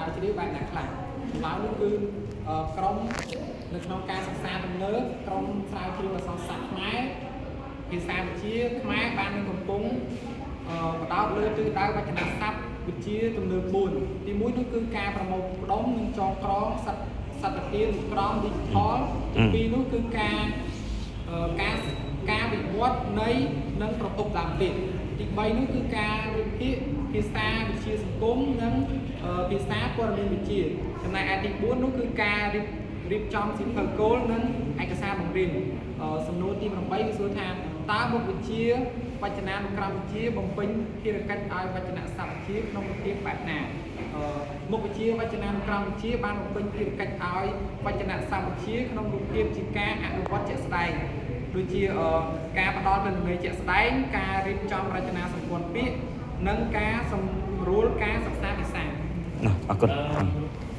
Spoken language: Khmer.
រាវជ្រាវបែបណាខ្លះចម្លើយនោះគឺក្រុមនៅក្នុងការសិក្សាទំនើបក្រុមស្រាវជ្រាវអក្សរសាស្ត្រខ្មែរភាសាវិទ្យាខ្មែរបាននឹងកំពុងផ្ដោតលើទិសដៅវចនស័ព្ទវិទ្យាទំនើប4ទី1នោះគឺការប្រមូលផ្ដុំនិងចងក្រងសត្វសត្វធានុក្រម digital ទី2នោះគឺការវិវត្តនៃនិងប្រភពដើមពាក្យទី3នោះគឺការវិភាគភាសាវិទ្យាសង្គមនិងភាសាព័ត៌មានវិទ្យាចំណែកឯទី4នោះគឺការរៀបចំសៀវភៅគោលនិងឯកសារបង្រៀនសំណួរទី8គឺសួរថាតើមុខវិជ្ជាវចនានុក្រមវិទ្យាបំពេញភារកិច្ចឲ្យវចនស័ព្ទវិទ្យាក្នុងរូបភាពបែបណាមុខវិជ្ជាវចនានុក្រមវិទ្យាបានបំពេញភារកិច្ចឲ្យវចនស័ព្ទវិទ្យាក្នុងរូបភាពជាការអនុវត្តជាក់ស្ដែងដូចជាការផ្ដល់ទិន្នន័យជាក់ស្ដែងការរៀបចំរចនាសម្ព័ន្ធពាក្យនិងការសម្រួលការសិក្សាភាសា ណាអរគុណ អឺ